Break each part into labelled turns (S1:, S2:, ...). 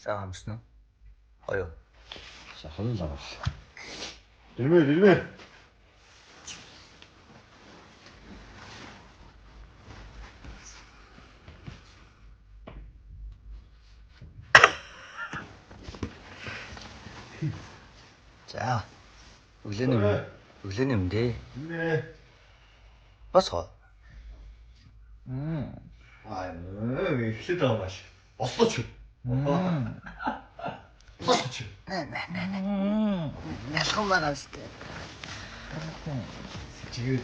S1: Сайн амарсан уу? Гоё.
S2: Сайхан л амарлаа.
S3: Ирмээ, ирмээ.
S1: За. Өглөөний өмнө. Өглөөний өмнө дээ.
S3: Ирмээ.
S1: Бас гоо.
S3: Аа, эхлээд байгаа маш. Боллоо ч. Боллоо ч.
S1: Нэ нэ нэ нэ. Ялхан байгаа үстэй.
S3: Чигээд.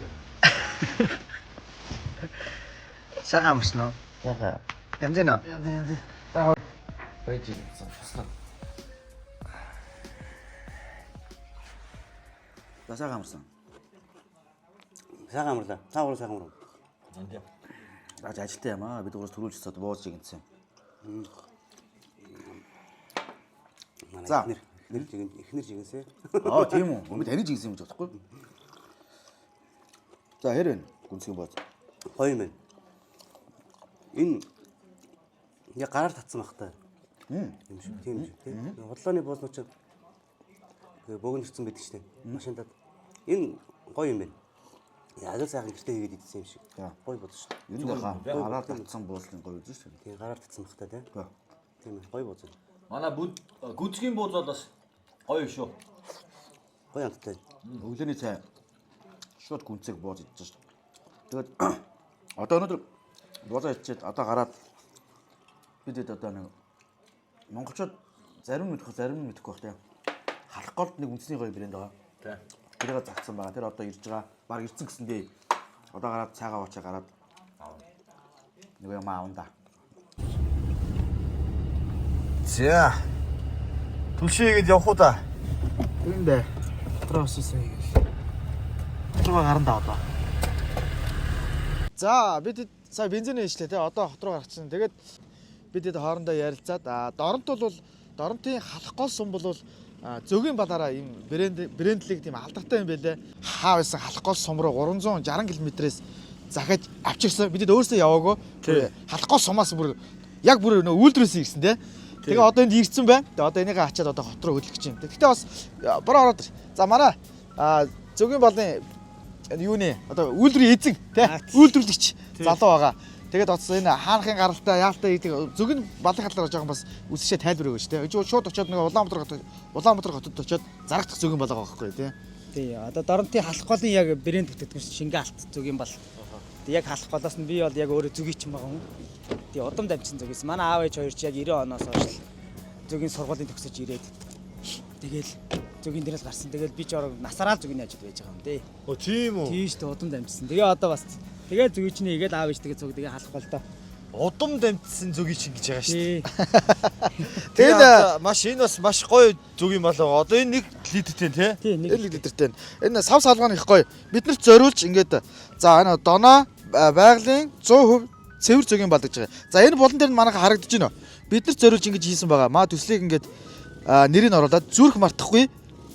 S1: Сайн амарсан уу?
S2: Яга.
S1: Янз нэ.
S2: Янз янз. Байж туслаа.
S4: За сайхан амарсан. Сайхан амарлаа. Та гурав сайхан амарв.
S2: Энд.
S4: Аж ажилтай юм аа. Бид гурав төрүүлж цад бууж игэнсэн.
S5: Манай
S4: За.
S5: эхнэр эхнэр жигэн эхнэр жигэнсээ.
S4: Аа тийм үү. Өмнө таны жигсэн юм гэж бодохгүй. За хэр вэ? Гүнзгий бооз.
S5: Гоё юм байна. Энэ яг гараар татсан бах та. Юм шиг тийм шиг тийм. Худлааны буузнууд чинь богинорцсон байдаг шүү дээ. Машиндад энэ гоё юм байна. Аль сайхан гэртээ хийгээд идсэн юм шиг. Гоё бууз шүү дээ.
S4: Ер нь яхаа гараар татсан буудлын гоё үз шүү дээ.
S5: Тийм гараар татсан бах та тийм.
S4: Тий.
S5: Тийм ээ, гоё бууз.
S2: Манай бүд гүнзгийн бууз бол бас гоё шүү.
S5: Гоё амттай.
S4: Өглөөний цай шууд гүнзэг бууз идэж шүү. Тэгээд одоо өнөөдөр буузаа идчихэд одоо гараад бид хэд одоо нэг монголчууд зарим мэдэх зарим нь мэдэхгүй байх тийм. Халах голд нэг үндэсний гоё брэнд байгаа.
S2: Тий.
S4: Тэрийг загцсан байгаа. Тэр одоо ирж байгаа. Баг ирсэн гэсэндээ одоо гараад цайгаа уучаа гараад нэг юм аавн да.
S3: За. Түлшээгээд явах уу та?
S6: Тийм дээ. Дотроо өсөсөн хийгээл. Дотроо гарan да одоо.
S7: За бид сая бензин ээжлээ те одоо хот руу гарчихсан. Тэгээд бид хэд хоорондоо ярилцаад Доронт бол Доронтын халах гол сум бол зөгийн балаараа ийм брэнд брэндлэг тийм алдартай юм байлээ. Хаа байсан халах гол сум руу 360 км-ээс захиж авчирсан. Бид хэд өөрсдөө яваагүй. Халах гол сумаас бүр яг бүр нөө үйлдвэрээс ирсэн те. Тэгээ одоо энд ирсэн байна. Тэгээ одоо энийг ачаад одоо хот руу хөдлөх гэж юм. Гэхдээ бас бороо ороод ир. За манай зөгийн балын юуны одоо үйлдвэрийн эзэн тий үйлдвэрлэгч залуу байгаа. Тэгээд оцсон энэ хаанхын гаралтай яалтай гэдэг зүг нь балын хатлаар жоохон бас үсшээ тайлбар өгөөч тий. Шууд очиод нэг Улаанбаатар хотод очиод зарагдах зүгэн балгаа байхгүй тий.
S6: Тий, одоо Доронтын халах голын яг брэнд бүтээгдэхүүн шингэн алт зүгийн бал. Тэг яг халах голоос нь би бол яг өөрөө зүгийч юм байгаа хүн. Тий, удам дамжин зүгээс. Манай аав ээж хоёр чи яг 90 оноос хойш л зүгийн сургуулийн төгсөж ирээд тэгэл зүгийн дээрэл гарсан. Тэгэл би ч орог насаараа л зүгийн ажил байж байгаа юм тий.
S3: Оо тийм үү.
S6: Тийм шүү дээ, удам дамжсан. Тэгээ одоо бас тэгээ зүгийчний игээл аав ээж тэгээ зүг тэгээ халах голдоо.
S3: Удам дамжсан зүгийг чинь гэж байгаа шүү дээ.
S6: Тий.
S7: Тэгээд
S3: Тэгээд маш энэ бас маш гоё зүг юм болоо. Одоо энэ 1 литртэй тий.
S6: Тий, нэг
S7: 1 литртэй. Энэ сав салгааны их гоё. Биднэрт зориулж ингээд за энэ доноо байгалийн 100% цэвэр зөгийн бал гэж байгаа. За энэ булан дээр нь манайха харагдаж байна. Биднэрт зориулж ингэж хийсэн байгаа. Маа төслийг ингээд нэрийг оруулаад зүрх мартахгүй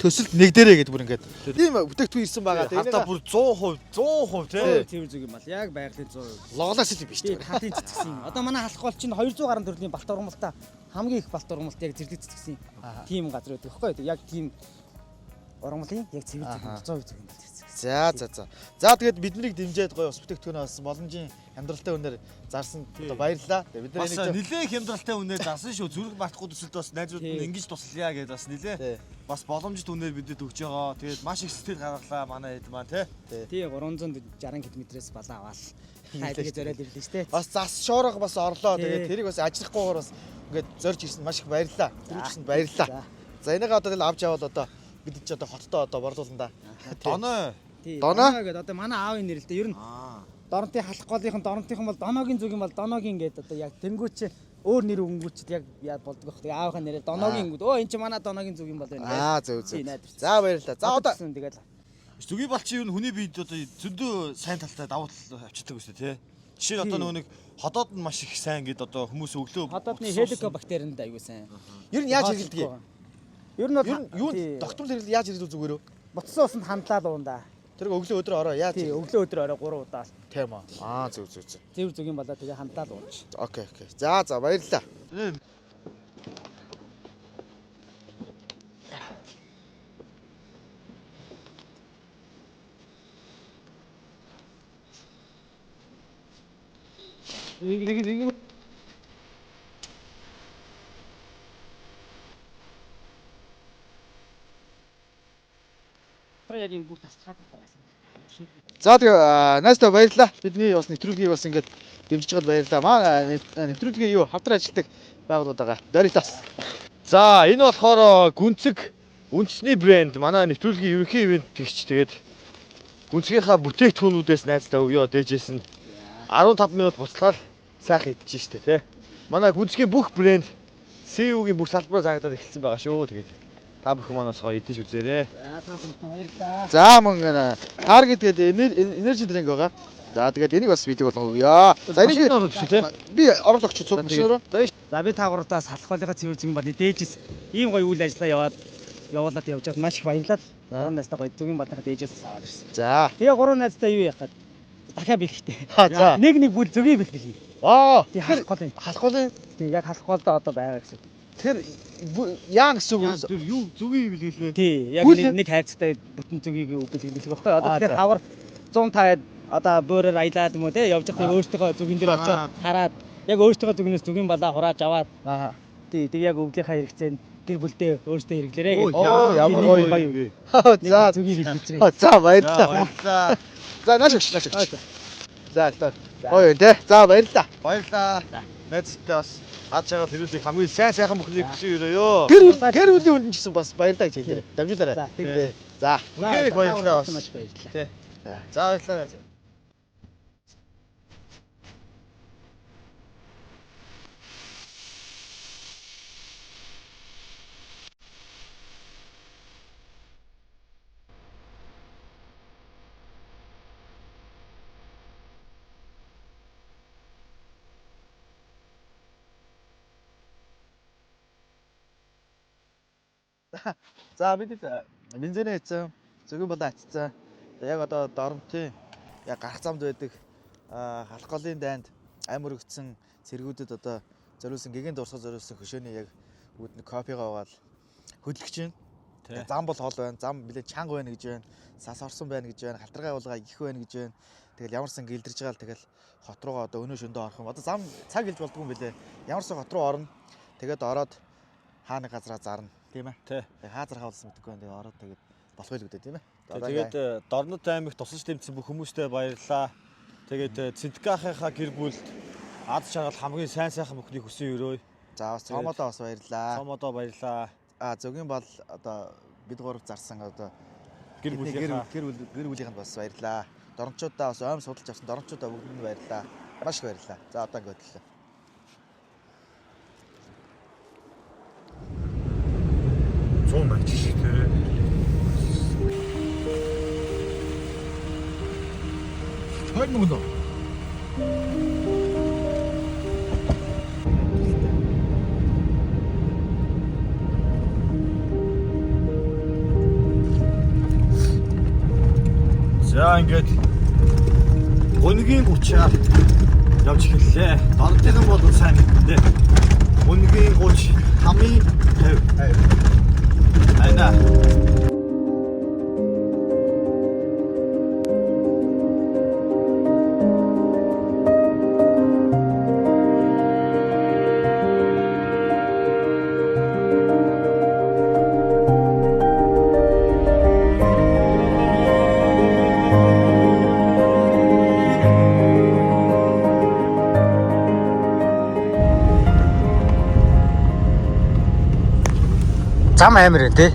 S7: төсөлд нэг дээрээ гэдэг бүр ингээд ийм бүтээгдэхүүн ирсэн байгаа. Тэгээд
S3: Хатаа бүр 100% 100% тий.
S6: цэвэр зүг юм бол яг байгалийн 100%.
S7: логлоос л юм биш
S6: Тий,
S7: үү?
S6: хатын цэцгсэн. Одоо манай халах гол чинь 200 гаруй төрлийн балт ургамалтай хамгийн их балт ургамалт яг зэрлэг цэцгсэн тийм газар байдаг байхгүй юу? Яг тийм ургамлын яг цэвэр зүг юм 100% зүг юм бол цэцгсэн.
S7: За за за. За тэгээд биднийг дэмжиж гоё ус бүтээгдэхүүнээ бас боломжийн амьдралтай үнээр зарсан одоо баярлалаа. Тэгээд бид нар
S3: Бас
S7: энийг
S3: нилээн хямдралтай үнээр зарсан шүү. Зүрх мартахгүй төсөлд бас найзууд нь
S6: Тий.
S3: ингэж туслая гэдээ бас нилээн
S7: Тий.
S3: бас боломжит үнээр бидэд өгч байгаа. Тэгээд маш их сэтгэл гаргалаа манай хэд маань тий.
S6: Тий 360 км-ээс балаа аваал. Та тэгээ зориод ирлээ шүү дээ.
S7: бас зас шуурга бас орлоо.
S6: Тий.
S7: Тэгээд тэрийг бас ажиллахгүйгээр бас ингээд зорж ирсэн маш их баярлалаа. Түрүүчсэнд баярлалаа.
S6: За.
S7: За энийг одоо тэгэл авч явал одоо бид ч одоо хоттой одоо борлуулна да.
S3: Доноо.
S6: Тий.
S7: Доноо?
S6: Доноо гэдэг одоо манай аавын нэр л дээ. Ер нь
S3: Аа.
S6: Доронтын халах голынхан Доронтынхан бол Доногийн зүг юм бол Доногийн гэдэг одоо яг тэнгуүч өөр нэр өнгүүчд яг яа болдог бах. Тэгээ аавынхаа нэрээр Доногийн гүд. Өө эн чинь манай Доногийн зүг юм бол байна.
S7: Аа зөв зөв.
S6: Тий, найдвар.
S7: За баярлалаа. За одоо
S6: тэгэл
S3: Зүгийн бал чи юу хүний биед одоо зөндөө сайн талтай давуу тал авчирдаг үстэй тий. Жишээ нь одоо
S6: Тий.
S3: нөгөө нэг ходоод нь маш их сайн гэд одоо хүмүүс өглөө
S6: Хотоодны хеликобактеринд аягүй сайн.
S7: ер нь яаж хэрэглэдэг юм?
S6: Ер нь бол
S7: Ер нь юу
S6: тий,
S7: тогтмол хэрэглэл яаж хэрэглэв зүгээр үү?
S6: Ботсон усанд хандлаа л уунда.
S7: Тэр өглөө өдрөө ороо яаж
S6: Тий,
S7: хэрэглэв?
S6: өглөө өдөр орой 3 удаа. л
S7: Тийм үү. Аа зөв зөв зөв.
S6: Цэвэр зүгийн болоо тэгээ хандлаа л уунч.
S7: Окей окей. За за баярлалаа.
S3: Тий. Нэг нэг
S6: Яг энэ бүх тасцгаад байсан.
S7: За тэгээ найздаа баярлалаа. Бидний бас нэвтрүүлгийг бас ингээд дэмжиж байгаад баярлалаа. Маа нэвтрүүлгийн юу хавдар ажилладаг байгууллагууд байгаа. Doritos.
S3: За энэ болохоор гүнцэг үндэсний брэнд манай нэвтрүүлгийн ерөнхий ивент тэгч тэгээд гүнцгийнхаа бүтээгдэхүүнүүдээс найздаа өгөө дээжээс нь 15 минут буцлахаар сайхан идэж штэ тий. Манай гүнцгийн бүх брэнд CEO-гийн бүх салбараа заагдаад эхэлсэн байгаа шүү. Тэгээд та бүхэн манаас гоё идэж үзээрэй.
S7: За мөн Target гэдэг energy drink байгаа. За тэгээд энийг бас видео болгон өгье. За энийг
S3: оруулж тий.
S7: би оруулах чи цуг машин руу.
S6: За би та гуравтаас халах голынхаа цэвэр зүүн балны дээжээс ийм гоё үйл ажиллагаа яваад явуулаад явж байгаад маш их баярлалаа. Гурван найзтай гоё зүүн балныхаа дээжээс аваад ирсэн.
S7: За.
S6: Тэгээ гурван найзтай юу яах гээд дахиад бэлхтэй.
S7: Ха за.
S6: Нэг нэг бүр зүгийн бэлтгэл.
S7: Аа.
S6: Тий халах гол юм.
S7: Халах голын
S6: Тий яг халах голдоо одоо байгаа гэсэн.
S7: тэгэхээр яа гэсэн үг вэ?
S3: Юу зүгийн бэлгэлээ.
S6: Тий яг
S7: Үйл-
S6: нэг нэг хайрцагтай бүтэн зүгийг бэлгэлэх байхгүй. Одоо
S7: Аа,
S6: тэгэхээр
S7: за.
S6: хавар 150 одоо бөөрөөр аялаад юм уу те явж байхдаа өөртөөхөө зүгэн дээр очиод хараад яг өөртөөхөө зүгнээс зүгийн балаа хурааж аваад
S7: Аа.
S6: тий тэг яг өвлийнхаа хэрэгцээнд гэр бүлдээ өөртөө хэрэглээрэй
S3: Өө,
S6: гэж.
S7: Оо ямар гоё.
S6: гоё.
S7: За.
S6: Зүгийг бэлгэлж.
S7: За баярлалаа.
S3: Баярлалаа.
S7: За нааш өгч нааш өгч. За баярлалаа. Гоё юм те. За баярлалаа.
S3: Баярлалаа. Найзтай бас ад чагаад хэрүүлэх хамгийн сайн сайхан бүхнийг хүсэн өрөөё.
S7: Гэр бүл гэр бүлийн хүнд ч гэсэн бас баярлалаа гэж хэлээрэй. Дамжуулаарай.
S6: За,
S7: Тий. За.
S3: Үнэхээр их баярлалаа бас.
S6: Маш баярлалаа.
S3: За баярлалаа.
S7: За бид бензинээ хийсэн. Зөгийн болон атцсан. За яг одоо Доромтын яг гарах замд байдаг халах голын дайнд ам өргөцсөн цэргүүдэд одоо зориулсан гэгээн дурсгал зориулсан хөшөөний яг үүдний кофегаа угаал хөдлөж байна.
S3: Тий.
S7: Зам бол хол байна. Зам нэлээ чанга байна гэж байна. Сас орсон байна гэж байна. Халтаргай уулга их байна гэж байна. Тэгэл ямарсан гэлдэрж байгаа л тэгэл хот руугаа одоо өнөө шөндөө орох юм. Одоо зам цаг хэлж болдгүй юм бэлээ. Ямарсан хот руу орно. Тэгээд ороод хаа нэг газараа зарна. Тийм ээ.
S3: Тий.
S7: Тэгээ хаа зархаа болсон мэдэхгүй байна. Тэгээ ороод тэгээд болох байл үү тийм ээ.
S3: Тэгээд Дорнод аймагт тусалж дэмжсэн бүх хүмүүстээ баярлалаа. Тэгээд Цэнтгэхийнхаа гэр бүлд ад чаргал хамгийн сайн сайхан бүхнийг хүсэн өрөөе.
S7: за бас цоомодоо бас баярлаа.
S3: Цомодоо баярлалаа.
S7: А зөгийн бол одоо бид гурав зарсан одоо
S3: Гэр
S7: бидний гэр
S3: бүлийнхаа
S7: гэр бүл гэр бүлийнхэнд бас баярлаа. Доромчуудаа бас ойм судалж авсан доромчуудаа бүгдэнд нь баярлаа. Маш их баярлалаа. За одоо ингэ хөдлөө.
S3: 180 шиг тий.
S7: Хоёр мөнгө нөө.
S3: За ингээд гүнгийн 30-аар явж эхэллээ. Дордынхан бол сайн мэднэ. Гүнгийн 30, хамгийн 50. Айна.
S5: Зам амар байна те.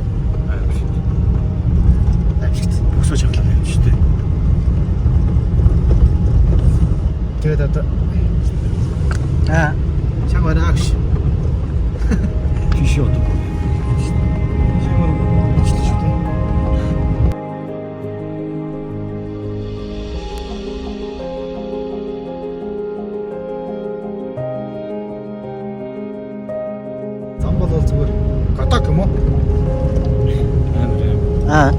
S3: Амжилт. Өсөө чангалаа юм шүү дээ.
S7: Тэгээд одоо
S5: Аа.
S7: чаг бараа гэж.
S3: Тийш одоо.
S7: Чаг бараа шүү дээ. Зам бол зүгээр гадаг юм уу?
S3: Амар юм.
S5: Аа.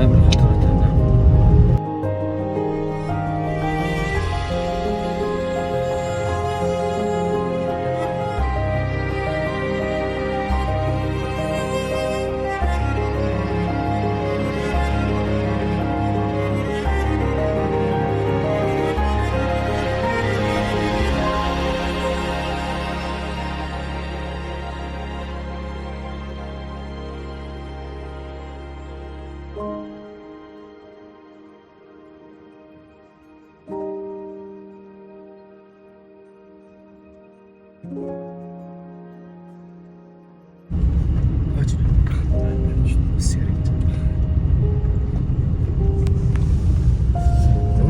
S3: Амар халтартай байна.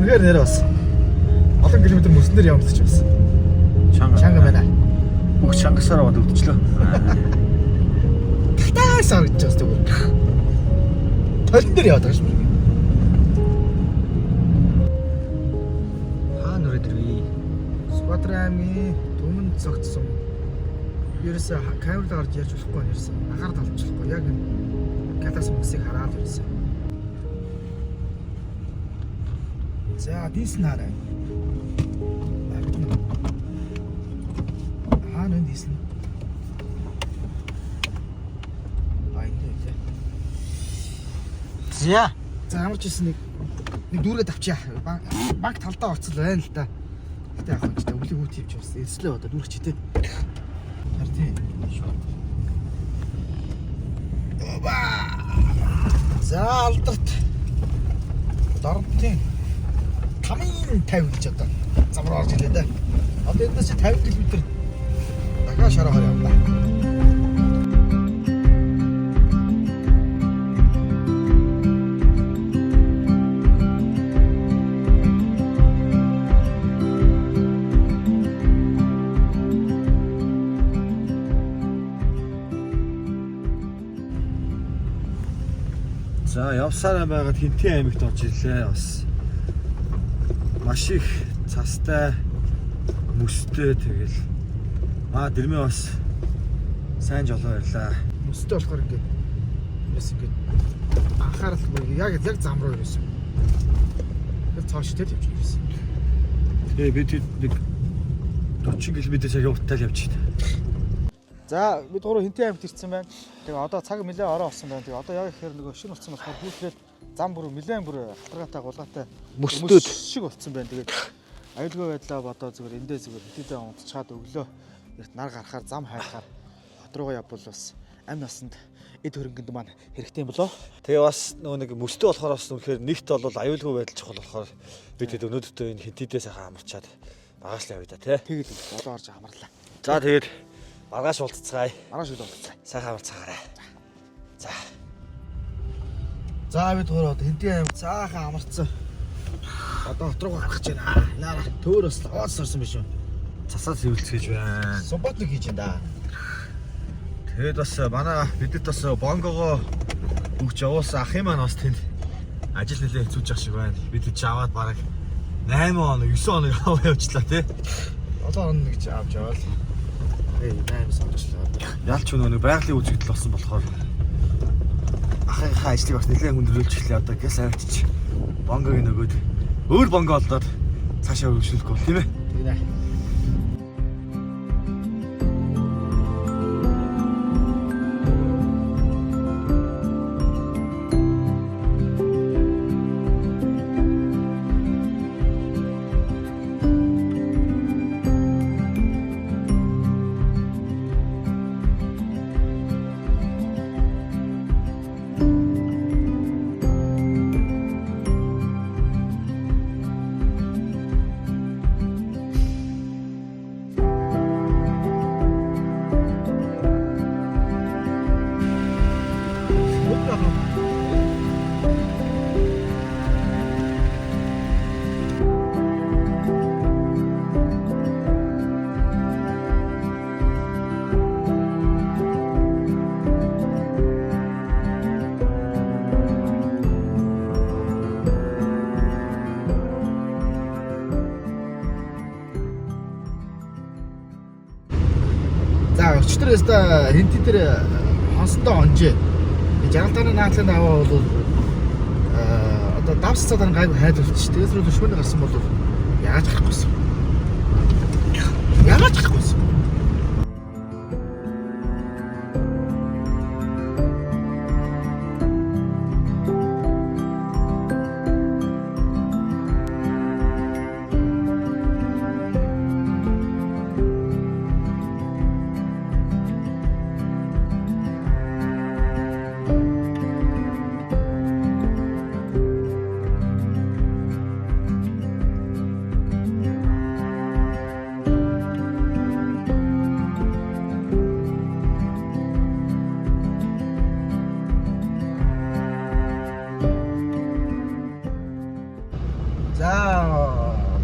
S7: Үнэхээр нэр бас олон километр мөсөн дээр явж ч бас
S2: Чанга.
S7: чанга байна.
S2: Бүх чангасаар аваад өвдчлөө.
S7: Тагтаас харагдаж бас тэгвэл. Толон дээр яваад байгаа юм шиг.
S2: Хаа нүрээ дэрвэ.
S7: Сүхбаатар аймгийн Түмэн цогцсон. Ерөөсө камерд гарч ярьж болохгүй ерөөсө. Анхаарал татчихгүй. Яг энэ галаас мөсийг хараад ерөөсө. За, дийс нараа. Хаана энэ дийс нь? А энэ дээ.
S2: За.
S7: За ямар ч байсан нэг дүүргээд авчия. Банк талдаа орцол байна л да. Гэтэ яг хөө ч өвлийн хүүт хийвч бас эрслээ одоо дүүрэх чи тээ. Хар тий. Оба. За алдарт. Доронтын тамийн 50 гэж одоо зам руу орж илээ дээ. Одоо эндээс чи 50 км дахиад шарахаар явна.
S3: За явсараа байгаад Хинтээ аймагт орж ирлээ. Бас маш их цастай мөстэй тэгэл дэрмээ бас сайн жолоо ирлээ.
S7: Мөстэй болохоор ингээд ерөөс ингээд анхааралгүй яг яг зам руу ерөөс. Тэр цооштой л явж ирсэн.
S3: Тэгээ бид нэг 40 км цагийн урттай л явж байна.
S7: За бид гурав Хинтээ аймагт ирсэн байна. Тэгээ одоо цаг нэлээ орой болсон байна. Тэгээ одоо яг ихээр нөгөө шинэ болсон болохоор хүүхлээд зам бүр нэлээд бүр халтаргаатай гулгаатай
S3: Мөстөөд.
S7: шиг болсон байна. Тэгээд аюулгүй байдлаа бодоо зүгээр эндээ зүгээр хэдийдээ унтчаад өглөө эрт нар гарахаар зам хайхаар хот руугаа явбал бас амь насанд эд хөрөнгөнд маань хэрэгтэй юм болоо.
S3: Тэгээ бас нөгөө нэг мөстөө болохоор бас үнэхээр нэгт бол аюулгүй байдал чухал болохоор бид хэд өнөөдөртөө энэ Хинтидээ сайхан амарчаад маргааш л явъя да тий.
S7: Тэгэл одоо орж амарлаа.
S3: За тэгээд маргааш уулзцгаая.
S7: Маргааш уулзцгаая.
S3: Сайхан амарцгаарай. За.
S7: За бид гурав одоо Хинтээ аймаг цаахан амарцсан. Одоо хот руугаа гарах гэж байна. Наараа төөр бас лаваас орсон биш үү?
S3: Цасаа сэвэлцгээж байна.
S7: Субботник хийж байна да.
S3: Тэгээд бас манай бидэд бас бонгогоо өгч явуулсан ахын маань бас тэнд ажил нэлээ хэцүүж ах шиг байна. Бид чи аваад бараг 8 хоног 9 хоног аваа явчлаа тий.
S7: 7 хоног гэж авч яваал. Эй 8 сонгочлоо.
S3: Ялч нөгөө нэг байгалийн үзэгдэл болсон болохоор ахынхаа ажлыг бас нэлээд хүндрүүлж эхлэе. Одоо гэс авчиж бонгогийн нөгөөд өөр бонго олдоод цаашаа өргөжлөхгүй бол тийм ээ.
S7: Тэгнэ. За өчтөр өста хинти дээр хонсондоо онжээ. Жаргалтааны наадлын аваа бол одоо давс цаагаар гайгүй хайрлуулчих. Тэгээс рүү шөнө гарсан бол яаж гарахгүйсэн. Яаж гарахгүйсэн.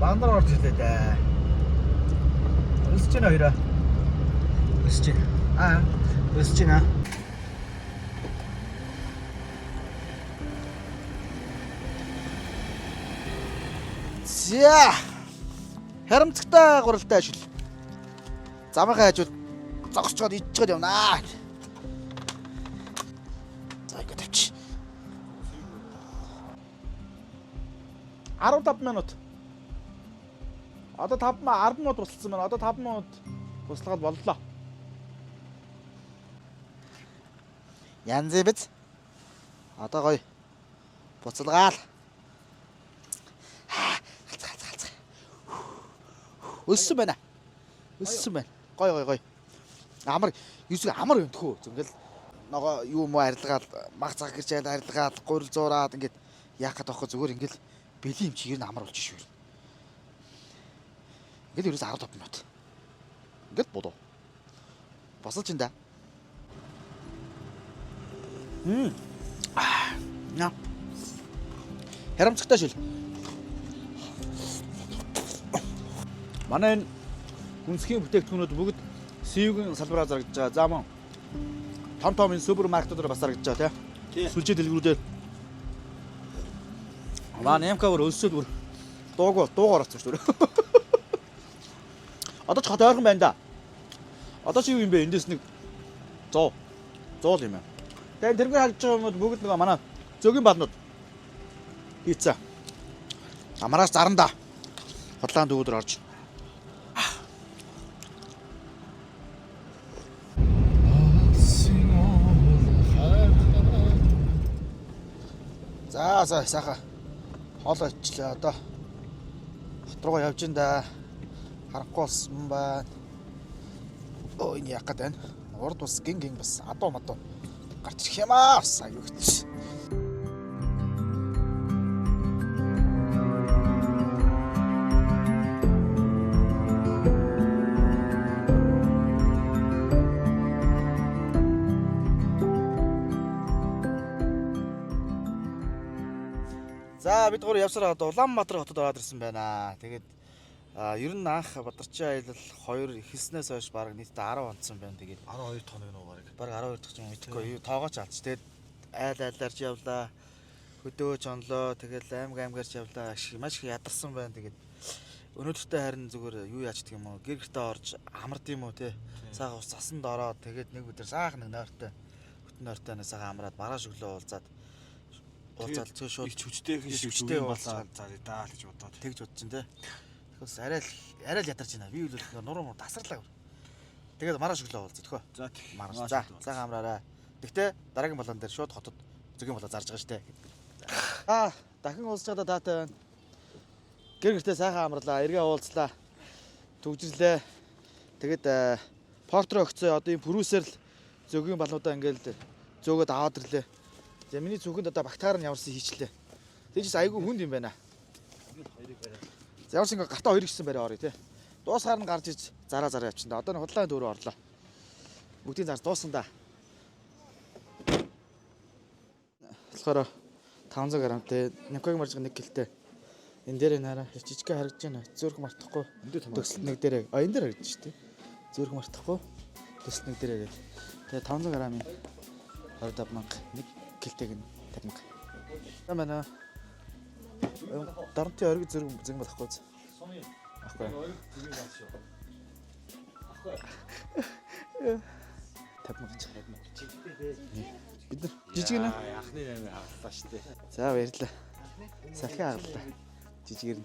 S7: Багнар орж ирлээ дээ. Өсөж байна хоёроо.
S6: Өсөж байна.
S7: Аа.
S6: Өсөж байна.
S4: За. Харамцагтай гуралтай шил. Замынхаа хажууд зогсцоод иччихэд явнаа. За ингэ тавьчих.
S7: 15 минут. Одоо 5 10 минут тусалсан байна. Одоо 5 минут туслахад боллоо.
S4: Янз биз. Одоо гоё. Буцалгаал. Галц галц галц. Өссөн байна. Өссөн байна. Гоё гоё гоё. Амар юусыг амар өнтгөө. Ингээл ногоо юу мó арилгаал мах цаг гэрч айл арилгаал гурил зуураад ингээд яах гээд байхгүй зүгээр ингээл бэлэн юм чи ер нь амар болж шүү. Ингээл ерөөс 15 минут. Ингээл бодоо. Босолж ин да. Ня. Харамцагтай шил.
S7: Манай энэ гүнзгийн бүтээгдэхүүнүүд бүгд CU-гийн салбараар зарагдаж байгаа. За мөн том том энэ супермаркетуудаар бас зарагдаж байгаа тий. Сүлжээ дэлгүүрүүдээр. Маа НМК бүр өлсөд бүр дууг дуугаар орсон шүү дээ. Одоо ч хот ойрхон байна да. Одоо чи юу юм бэ? Эндээс нэг 100 100 л юм байна. Тэгээ тэрнгээр харагдаж байгаа юмуд бүгд нөгөө манай зөгийн балнууд хийцээ.
S4: Амраас зарна да. Худлаан дөвөдөр орж. За за сайхан хоол очлоо одоо. Хот руугаа явж ин да. Харанхуй болсон байна. Өө энэ яах гээд байна? Урд бас гин гин бас адуу мадуу гарч ирэх юм аа бас аюу хэцүү.
S7: За бид гур явсараа одоо Улаанбаатар хотод ороод ирсэн байна. Тэгээд ер нь анх Бадарчин аялал 2 эхэлснээс хойш бараг нийтдээ 10 онцсон байна. Тэгээд
S2: 12 тоног нөө бараг.
S7: бараг 12 дахь юм мэдэхгүй. Тоогооч алч. Тэгээд айл айлаарч явлаа. Хөдөөч онлоо. Тэгээд аймаг аймгаарч явлаа. Маш их ядарсан байна. Тэгээд өнөөдөртөө харин зүгээр юу яачдаг юм уу? Гэр гертэ орж амард юм уу те? Сайхан ус засанд ороод тэгээд нэг өдөр сайхан нэг нойртой бүтэн нойртой нэг сайхан амраад маргааш өглөө уулзаад уулзаад цөө шууд
S2: Их хүчтэйхэн
S7: Их
S2: шиг
S7: хүчтэй
S2: зүгийн
S7: болоо.
S2: болоо заръя даа л гэж бодоод.
S7: тэгж бодож чинь те. Тэгэхээр арай л арай л ядарч байна. Би бол нуруу муу тасарлаа. Тэгээд маргааш өглөө уулзах төхөө.
S2: За тэг.
S7: Маргааш. За сайхан амраарай. Тэгтээ дараагийн болон дээр шууд хотод зүгийн болоо зарж байгаа штэ. Аа дахин уулзчаадаа таатай байна. Гэр гэртээ сайхан амарлаа. Эргээ уулзлаа. Түгжирлээ. Тэгээд портро өгцөө одоо энэ пүрүүсээр л зөгийн балнуудаа ингээл зөөгөөд аваад ирлээ. За миний зүхэнд одоо багтаар нь ямарсан хийчлээ. Тэгжээс айгүй хүнд юм байна. За ямар ч ингээ гартаа хоёр гисэн барай орё те. Дуусгаар нь гарч иж зараа зараа явчихна да. Одоо нэг худлааны дөрөв орлоо. Бүгдийн зарс дууссан да.
S4: болохоор 500 грамтай Никогийн марж 1 килтэй. Энэ дээр энэ хараа жижигхэн харагдаж байна. Зөөрх мартахгүй. Төсөл нэг дээрээ. А энэ дээр харагдаж шүү дээ. Зөөрх мартахгүй. Төсөл нэг дээрээ гэдэг. Тэгээ 500 грамын 25 мянга, 1 килтэйг нь 50 мянга.
S7: За байна. Дарамтын ориг зэрэг зэн болохгүй зү. Ахгүй.
S4: Ориг 50 мянга ч. Бид нар жижиг нэ.
S2: Анхны нэмээ хагаллаа штэ.
S4: За баярлалаа. Салхи хагаллаа. Жижигэр нь.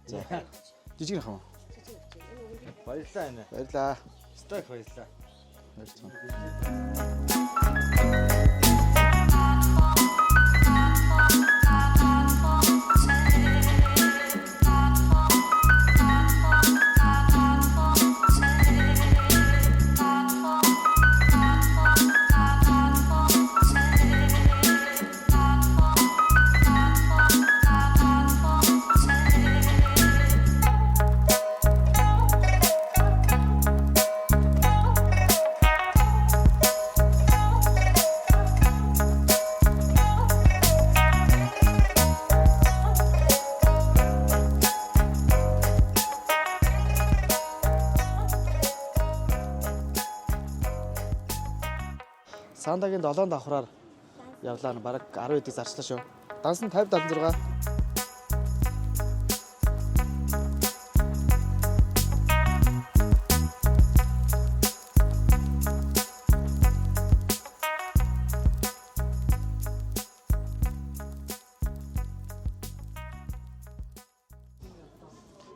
S4: За. Жижиг нэх юм.
S2: Баярлалаа энэ.
S4: Баярлалаа.
S2: Стак баярлалаа.
S4: Баярлалаа.
S7: Сандагийн 7 давхраар явлаа, бараг 10 хэдийг зарчлаа шүү. Данс нь 50 76.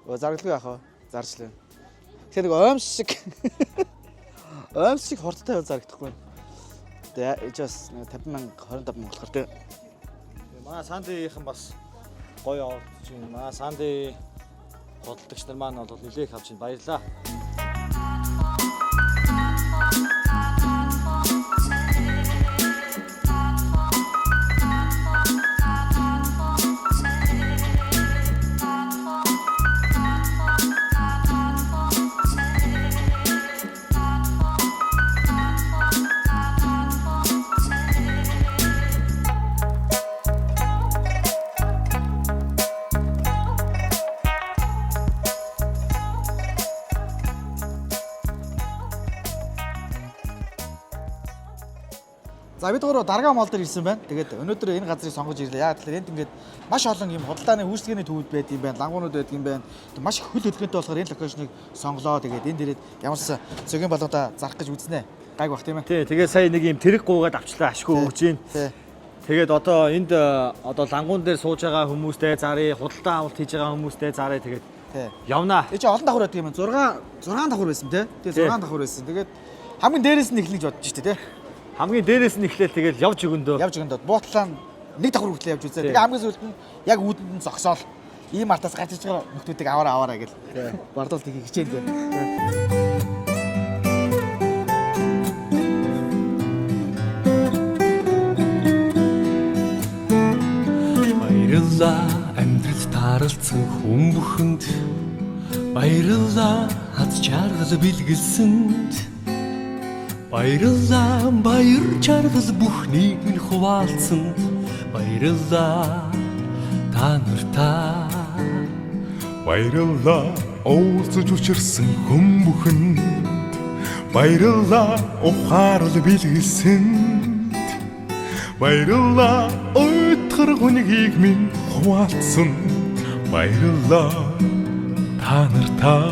S7: Өө заргалгүй яах вэ? Зарчлаа. Тэгэхээр нэг оймс шиг оймс шиг хурдтай байвал зарагдахгүй. Тэгээ ээж бас 50 мянга 25 мянга болохоор тий.
S3: Манай Сандиийнхан бас гоё оролцож байна. Манай Санди худалдагч нар маань бол нэлээх авч байна. Баярлалаа.
S7: За бид гурав Даргаа мол дээр ирсэн байна. Тэгээд өнөөдөр энэ газрыг сонгож ирлээ. Яг тэгэхээр энд ингээд маш олон юм худалдааны үйлчилгээний төвүүд байд юм байна, лангуунууд байдаг юм байна. Тэгээд маш их хөл хөдөлгөөнтэй болохоор энэ location ыг сонголоо. Тэгээд энд ирээд ямар ч зөгийн балуудаа зарах гэж үзнэ. Гайг бах тийм ээ.
S3: Тий, тэгээ сая нэг юм тэрэг гуугаад авчлаа, ашгүй өгч байна.
S7: Тий.
S3: Тэгээд одоо энд одоо лангуун дээр сууж байгаа хүмүүстэй зарыг, худалдаа авалт хийж байгаа хүмүүстэй зарыг тэгээд
S7: Тий.
S3: явнаа.
S7: Энд чинь олон давхар байдаг юм байна. 6 6 давхар байсан тий. Тэгээ 6 давхар байсан. Тэгээд хамгийн дээрээс нь эхлэх гэж бодож штэ тий.
S3: Хамгийн дээрээс нь эхлээл тэгэл явж өгөндөө.
S7: Явж өгөндөө буутлаа нэг давхар хүртэл явж үзээ.
S3: Тий.
S7: Тэгээ хамгийн сүүлд нь яг үүдэнд нь зогсоол. Ийм артаас гарч иж байгаа нөхдүүдийг аваараа аваараа гэл. Бардуул тийг хичээнэ.
S8: Баярлалаа амьдрал тааралцсан хүн бүхэнд. Баярлалаа хад чаргал бэлгэлсэнд. Баярлалаа баяр чаргал бүхнийг минь хуваалцсанд. Баярлалаа та нартаа.
S9: Баярлалаа уулзаж учирсан хүн бүхэнд. Баярлалаа ухаарл бэлгэлсэнд. Баярлалаа уйтгар гүнгийг минь хуваалцсан. Баярлалаа та нартаа.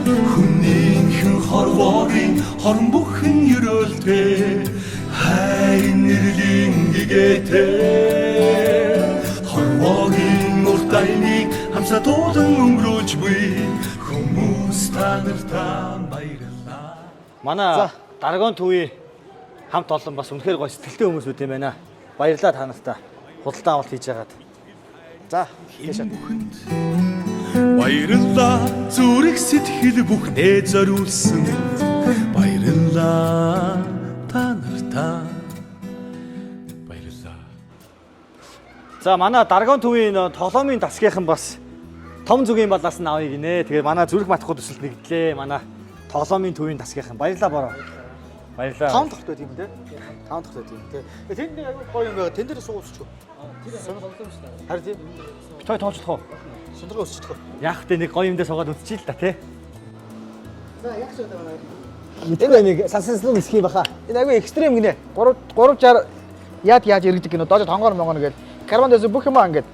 S8: Хүнийхэн хорвогийн хорон бүхэн ерөөлтэй хайр нэрлийн гэгээтэй хорвогийн урт айныг хамсаа туулан өнгөрөөж буй хүмүүс та нартаа баярлалаа.
S3: Манай Даргон төвийн хамт олон бас үнэхээр гоё сэтгэлтэй хүмүүс үт юм байна. Баярлалаа та нартаа. Худалдаа авалт хийж байгаад.
S7: За, тийш.
S8: Баярлалаа зүрх сэтгэл бүхнээ зориулсан. Баярлалаа та нартаа. Баярлалаа.
S3: За манай Даргон төвийн тоглоомын дасгийнхан бас том зүгийн балаас нь авъя гинэ. Тэгээд манай зүрх матахгүй төсөлд нэгдлээ. Манай тоглоомын төвийн дасгийнхан баярлалаа бороо. Баярлалаа.
S7: 5 дахь байт юм те. 5 дахь байт юм те. Тэнд нэг аягүй гоё юм байгаа. Тэн дээр сууг өсчих. Харин тийм.
S3: Бит хоёр тоолчлох уу?
S7: Сундраа өсчих.
S3: Яг тэ нэг гоё юм дээр суугаад үзчихээ л да тий.
S7: За яг ч одоо байна.
S6: Мэдгүй нэг сансанслан нисхий баха.
S7: Энэ аягүй экстрим гинэ. 3 360 яад яаж иргэдэг гинэ. Доош тонгоор монгоно гэл. Карбон дэс бүх юм ингээд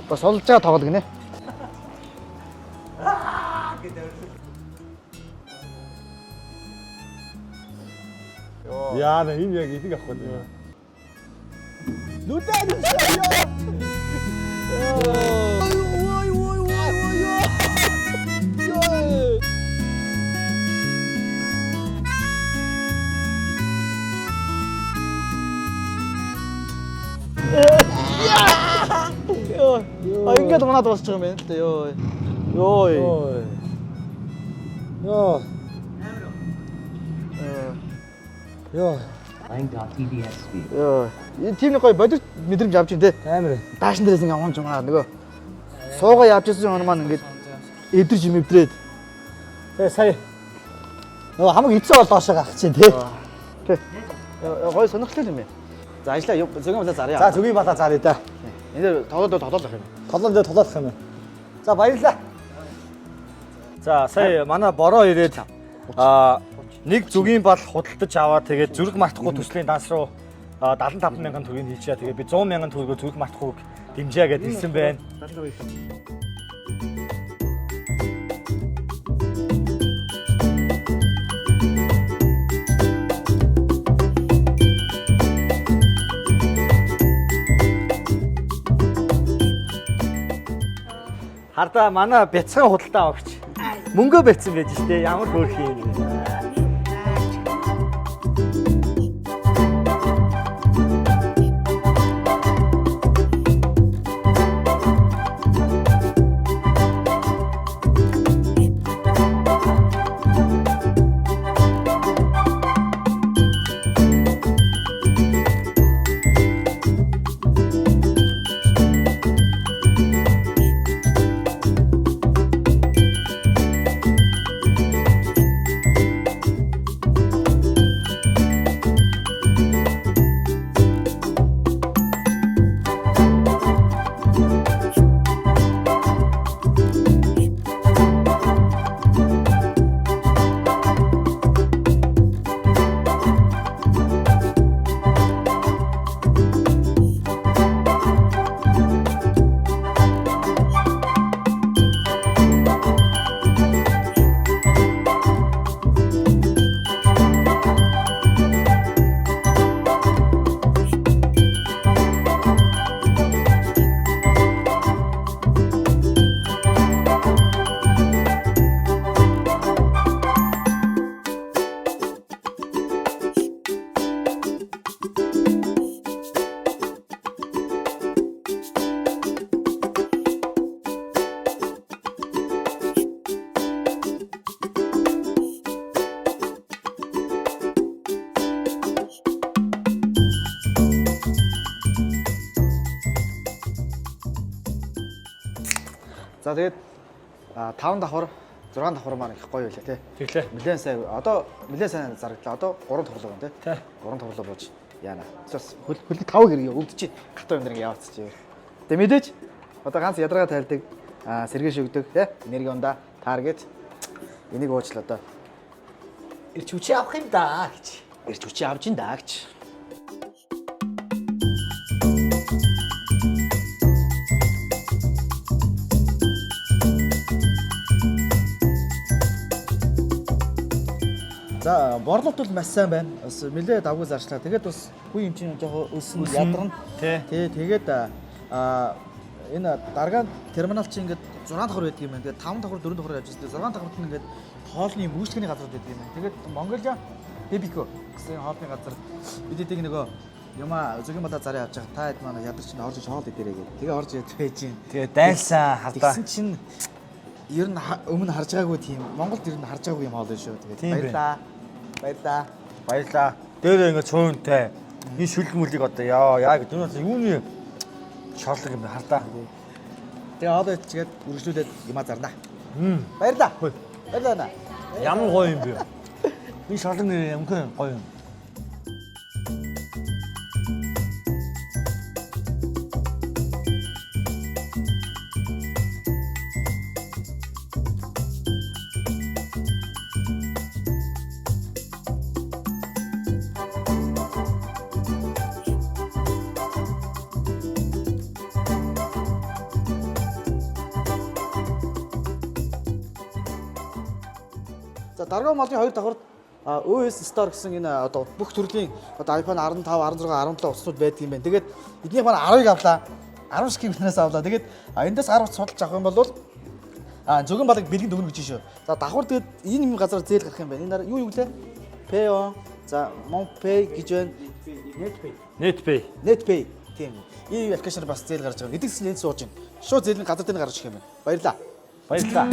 S7: бас сулж байгаа тоглол гинэ.
S3: Яа на энэ яг эдэг авах юм.
S7: А ингээд унаад дуусчих юм байна л да ёо. Ёо.
S3: Йоо. Йоо.
S7: Ёо. Энэ тийм нэг гоё бодит мэдрэмж авч ин те.
S3: Амар.
S7: Даашин дээрээс ингээд унж унаа нөгөө суугаа явж исэн хүн маань ингээд эдэрч юм эвдрээд.
S3: Тэгээ сая нөгөө хамаг эцээ бол доошоо гарах чинь тий.
S7: Тэ. Гоё сонирхолтой юм байна. За ажиллаа зөгийн балаа зарья.
S3: За зүгийн балаа зарья да.
S7: Энэ дээр тоглоод тоглоох юм.
S3: Толон дээр тулаадах юм байна. За баярлалаа. За сая манай бороо ирээд аа Нэг зүгийн бал худалдаж аваад тэгээд зүрх мартахгүй төслийн данс руу 75 мянган төгрөгийг хийчихээ. Тэгээд би 100 мянган төгрөгөөр зүрх мартахгүйг дэмжээ гэдээ хэлсэн байна. Хардаа манай бяцхан худалдаа авагч мөнгөө бэцсэн байж штэ ямар хөөрхөн юм бэ.
S7: За тэгээд 5 давхар 6 давхар маань их гоё байлаа тий.
S3: Тэглээ.
S7: Нилээн сайн одоо нилээн сайн зарагдлаа. Одоо 3 давхар руу байна тий.
S3: Тий.
S7: 3 давхар руу бууж яана. Бас хөл хөлний 5 хэрэг өвдөж гатуу юм дэр ингэ яваацчих. Тэгээ мэдээж одоо ганц ядаргаа тайлдаг сэргээ шүгдэг тий. Энерги ундаа таргет энийг уучлаа одоо.
S6: Ирч хүчээ авах юм да гэж.
S7: Ирч хүчээ авч ин даа гэж. За борлуулалт бол маш сайн байна. Бас нэлээд давгүй зарчлаа. Тэгээд бас үе юм чинь жоохон өсөн ядарна.
S3: Тий.
S7: Тий, тэгээд энэ даргаан терминал чинь ингээд 6 давхар байдаг юм байна. Тэгээд 5 давхар 4 давхар явж байсан. 6 давхарт нь ингээд хоолны үйлчлэгээний газрууд байдаг юм байна. Тэгээд Монголиа Бибико гэсэн хоолны газар бид эдийг нөгөө юмаа зүгийн балаа зараа явж байгаа. Та хэд манай ядарч нь орж иж хоол идэрэй гэдэг. Тэгээ орж иж байж гин.
S3: Тэгээ дайлсан хардаа.
S7: Тэгсэн чинь ер нь өмнө харж байгаагүй тийм Монголд ер нь харж байгаагүй юм хоол юм шүү. Тэгээд
S3: Тийм байна.
S7: баярлаа. Баярлаа.
S3: Баярлаа. Дээрээ ингээд цөөнтэй. Энэ шүлэг мүлийг одоо яа яа гэдэг нь бол юуны шорлог юм бэ хардаа.
S7: Тэгээ хоол идчихээд үргэлжлүүлээд юмаа зарнаа. Баярлаа. Баярлалаа. наа.
S3: Ямар гоё юм бэ? Энэ шорлог нэр ямар гоё юм.
S7: За дарган малын хоёр давхарт OS Store гэсэн энэ одоо бүх төрлийн одоо iPhone 15, 16, 17 утаснууд байдаг юм байна. Тэгээд эднийх маань 10-ыг авлаа. 10 ширхгийг биднээс авлаа. Тэгээд эндээс 10 утас судалж авах юм бол зөгийн балыг бэлгэнд өгнө гэж шүү. За давхар тэгээд энэ юм газар зээл гарах юм байна. Энэ нар юу юу гэлээ? Payon, за MonPay гэж байна.
S3: NetPay.
S7: NetPay тийм. Энэ аппликейшнаар бас зээл гарч байгаа. Эдгээс нь энд сууж байна. Шууд зээл нь газар дээр нь гарч ирэх юм байна. Баярлалаа.
S3: Баярлалаа.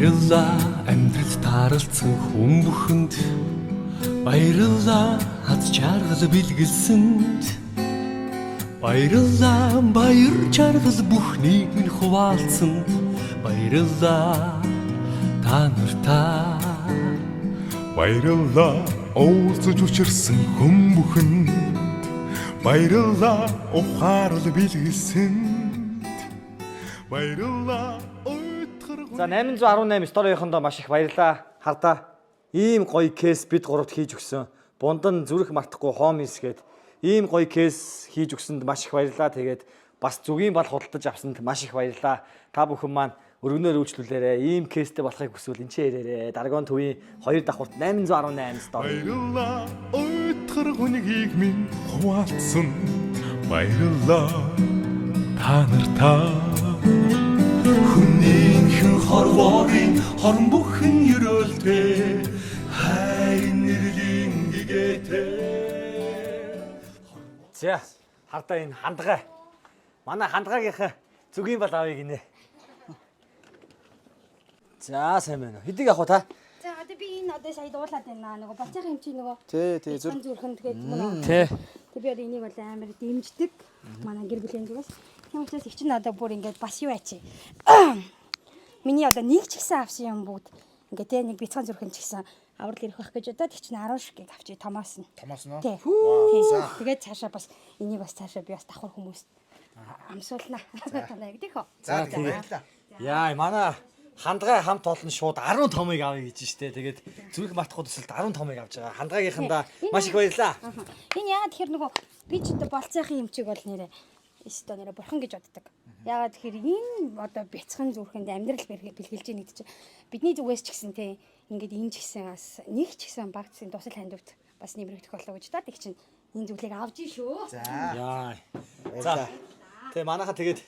S8: Баярлалаа амьдралд тааралцсан хүн бүхэнд. Баярлалаа хад жаргал бэлгэлсэнд. Баярлалаа баяр жаргал бүхнийг минь хуваалцсанд. Баярлалаа та нартаа.
S9: Баярлалаа уулзаж учирсан хүн бүхэнд. Баярлалаа ухаарл бэлгэлсэнд. Баярлалаа уйтгар.
S3: За, 818 story-ийнхондоо маш их баярлалаа. Хардаа ийм гоё case бид гуравт хийж өгсөн. Бундан зүрх мартахгүй homies гээд ийм гоё case хийж өгсөнд маш их баярлалаа. Тэгээд бас зүгийн бал худалдаж авсанд маш их баярлалаа. Та бүхэн маань өргөнөөр үйлчлүүлээрэй. Ийм case тэй болохыг хүсвэл энэ ч ирээрэй. Даргон төвийн 2 давхурт 818 story.
S9: Баярлалаа уйтгар хүнгийг минь хуваалцсан. Баярлалаа та нартаа.
S8: Хүнийхэн хорвогийн хорон бүхэн ерөөлтэй хайр нэрлийн гэгээтэй.
S3: За, хардаа энэ хандгай. Манай хандгаагийнхаа зүгийн бал авъя гинэ. За, сайн байна уу? Хэдийг авах вэ та?
S10: За, одоо би энэ одоо сая дуулаад байна. Нөгөө болцоохон юм чи нөгөө
S7: Тий, тий,
S10: зүрх зүрхэнд тэгээд манай.
S3: Тий.
S10: Тэг би одоо энийг бол амар дэмждэг. Манай гэр бүлийн зүгээс. Тийм учраас их чинь одоо бүр ингээд бас юу ачи. Миний одоо нэг ч ихсэн авсан юм бүгд ингээд те нэг бяцхан зүрхэн ч ихсэн аврал ирэх байх гэж бодоод их чинь 10 ширхгийг авчи томоос нь.
S7: Томоос нь.
S10: Тий. Тэгээд цаашаа бас энийг бас цаашаа би бас давхар хүмүүст амсуулнаа. Танаа яг тийхөө.
S7: За, баярлалаа.
S3: Яа, манай хандгай хамт олон шууд 10 томыг авъя гэж штэ. Тэгээд зүрх мартахгүй төсөлд 10 томыг авч байгаа. Хандгаагийнхандаа маш их баярлалаа.
S10: Энэ яагаад тэгэхээр нөгөө би ч одоо болцоохон юм чиг бол нэрээ өстө нэрээ бурхан гэж боддог. Яагаад тэгэхээр энэ одоо бяцхан зүрхэнд амьдрал бэлгэлж ийн гэдэг чинь бидний зүгээс ч гэсэн те ингээд энэ ч гэсэн бас нэг ч гэсэн багцын тусал хандивт бас нэмрэгдэх болоо гэж та тэг чинь энэ зүйлийг авч ийн шүү.
S7: За.
S3: Яа. За. Тэгээ манайха тэгээд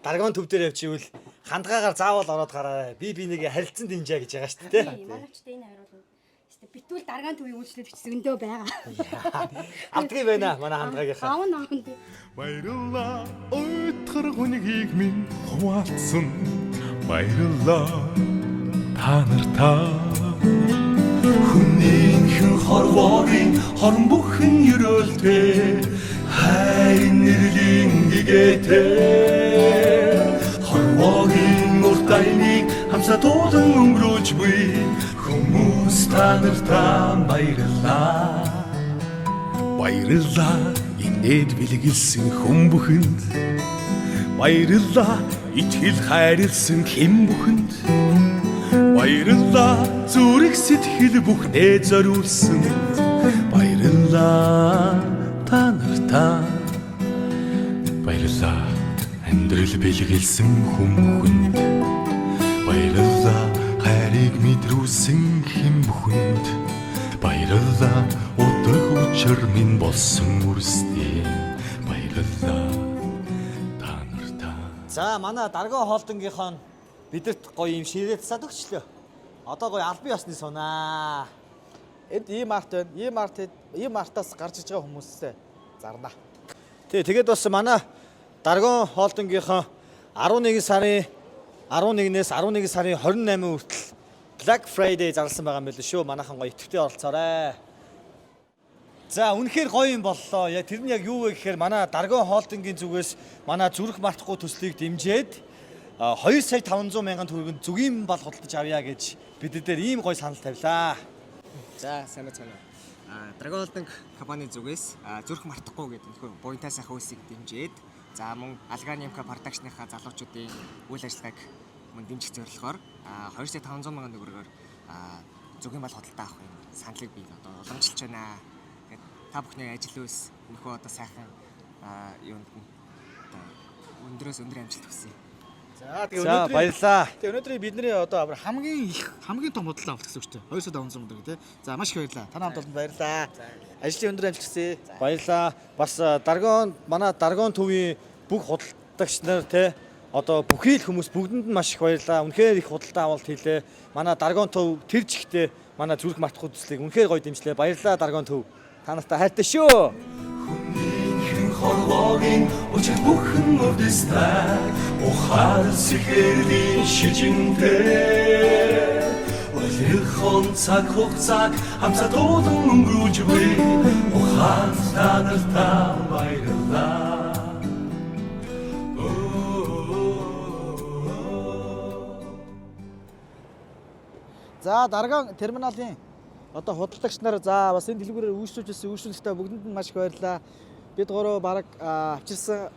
S3: Даргон төв дээр явчихвал хандгаагаар заавал ороод гараарай. Би бинийгээ харилцан дэмжээ гэж байгаа шүү дээ.
S10: Манай ч энэ хариулна. Өстө битүүл даргаан төвийн үйлчлэл бичсэн өндөө байгаа.
S3: Авдгийг байна манай хандгаагийнхаа.
S10: Аав аав тий.
S9: Баярлалаа уйтгар хүнгийг минь хуваалцсан. Баярлалаа та нартаа.
S8: Хүнийхэн хорвогийн хорон бүхэн ерөөлтэй хайр нэрлийн гэгээтэй хорвогийн урт аяны хамсаа туулан өнгөрүүлж буй хүмүүс та нартаа баярлалаа.
S9: Баярлалаа инээд бэлгэлсэн хүн бүхэнд. Баярлалаа итгэл хайрлсан хэн бүхэнд. Баярлалаа зүрх сэтгэл бүхнээ зориулсан. Баярлалаа та нартаа. Баярлалаа амьдрал бэлгэлсэн хүн бүхэнд. Баярлалаа хайрыг мэдрүүлсэн хэн бүхэнд. Баярлалаа утга учир минь болсон үрсдээ. Баярлалаа та нартаа.
S3: За, манай Даргон хоолдонгийнхоо бидэрт гоё юм ширээ тасаад өгчлөө. Одоо гоё албан ёсны сунаа.
S7: Энд E-Mart байна. E-Mart E-Mart-аас гарч иж байгаа хүмүүсээ зарна.
S3: Тий, тэгээд бас манай Даргон хоолдонгийнхоо 11 сарын 11-ээс 11 сарын 28 хүртэл Black Friday зарласан байгаа юм байл шүү. Манайхан гоё идэвхтэй оролцоорой. За, үнэхээр гоё юм боллоо. Яг тэр нь яг юу вэ гэхээр манай Даргон хоолдонгийн зүгээс манай зүрх мартахгүй төслийг дэмжиж 2 сая 500 мянган төгрөгөнд зүгийн бал худалдаж авъя гэж бид дээр ийм гоё санал тавилаа.
S11: За, сайн байцгаана уу. Dragon Holding компани зүгээс зүрх мартахгүй гэдэг нөхөр буянтай сайхан үйлсийг дэмжиж, за мөн Алганы МК production-ынхаа залуучуудын үйл ажиллагааг мөн дэмжих зорилгоор 2 сая 500 мянган төгрөгөөр зүгийн бал худалдаа авах юм саналыг би одоо уламжилж байна. Тэгээд та бүхний ажил үйлс нөхөө одоо сайхан юунд нь одоо өндрөөс өндөр амжилт хүсье.
S7: За, тэгээ
S3: За,
S7: өнөөдрийн
S3: баярлалаа.
S7: Тэгээ өнөөдрийн бидний одоо хамгийн их хамгийн том худалдаа авалт гэсэн үг шүү дээ. 2 сая 500 мянган төгрөг тий. За, маш их баярлалаа. Танай хамт олонд баярлалаа. Ажлын өндөр амжилт хүсье.
S3: Баярлалаа. Бас Даргон манай Даргон төвийн бүх худалдагч нар те одоо бүхий л хүмүүс бүгдэнд нь маш их баярлалаа. Үнэхээр их худалдаа авалт хийлээ. Манай Даргон төв тэр чигтээ манай зүрх мартахгүй төслийг үнэхээр гоё дэмжлээ. Баярлалаа, Даргон төв. Та нартай хайртай шүү.
S8: Хүнийхэн хорвогийн учир бүхэн урдстай ухаал сэхэрлийн шижинтэй Улирхон цаг хугацааг хамсаа туулан өнгөрүүлж буй ухаан та нартаа баярлалаа.
S7: За, Дарган терминалын одоо худалдагч нар, за бас энэ дэлгүүрээр үйлчлүүлж ирсэн үйлчлүүлэгчдээ бүгдэнд нь маш их баярлалаа. Бид гурав бараг авчирсан